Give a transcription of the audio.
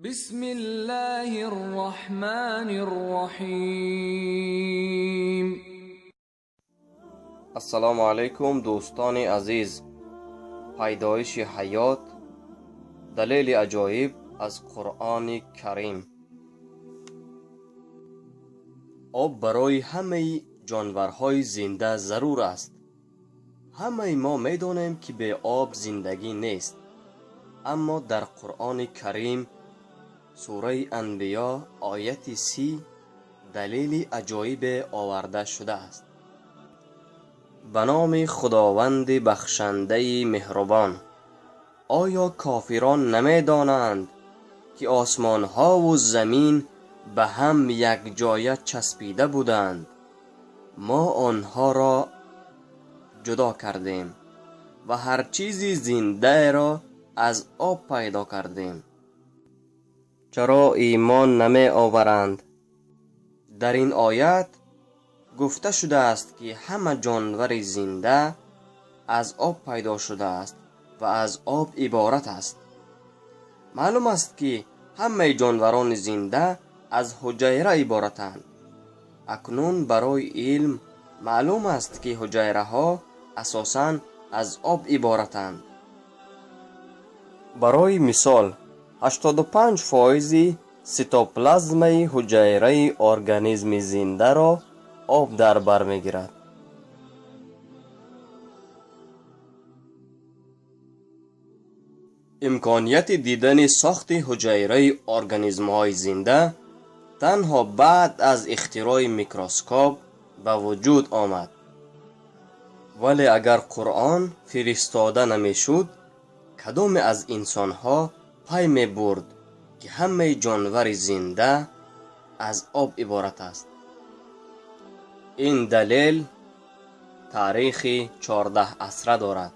بسم الله الرحمن الرحیم. Ассалому алайкум, дӯстони азиз. Пайдоиши ҳаёт: далели аҷоиб аз Қуръони Карим. Об барои ҳамаи ҷонварҳои зинда зарур аст. Ҳамаи мо медонем, ки бе об зиндагӣ нест, аммо дар Қуръони Карим, сураи Анбиё, ояти 30, далели аҷоибе оварда шудааст. Ба номи Худованди бахшандаи меҳрубон. Оё кофирон намедонанд, ки осмонҳову замин ба ҳам якҷоя часпида буданд? Мо онҳоро ҷудо кардем ва ҳар чизи зиндаеро аз об пайдо кардем. Чаро имон намеоваранд? Дар ин оят гуфта шудааст, ки ҳама ҷонвари зинда аз об пайдо шудааст ва аз об иборат аст. Маълум аст, ки ҳамаи ҷонварони зинда аз ҳуҷайра иборатанд. Акнун барои илм маълум аст, ки ҳуҷайраҳо асосан аз об иборатанд. Барои мисол, 85 фоизи ситоплазмаи ҳуҷайраи организми зиндаро об дар бар мегирад. Имконияти дидани сохти ҳуҷайраи организмҳои зинда танҳо баъд аз ихтирои микроскоп ба вуҷуд омад. Вале агар Қуръон фиристода намешуд, кадоме аз инсонҳо пай мебурд, ки ҳамаи ҷонвари зинда аз об иборат аст? Ин далел таърихи 14 асра дорад.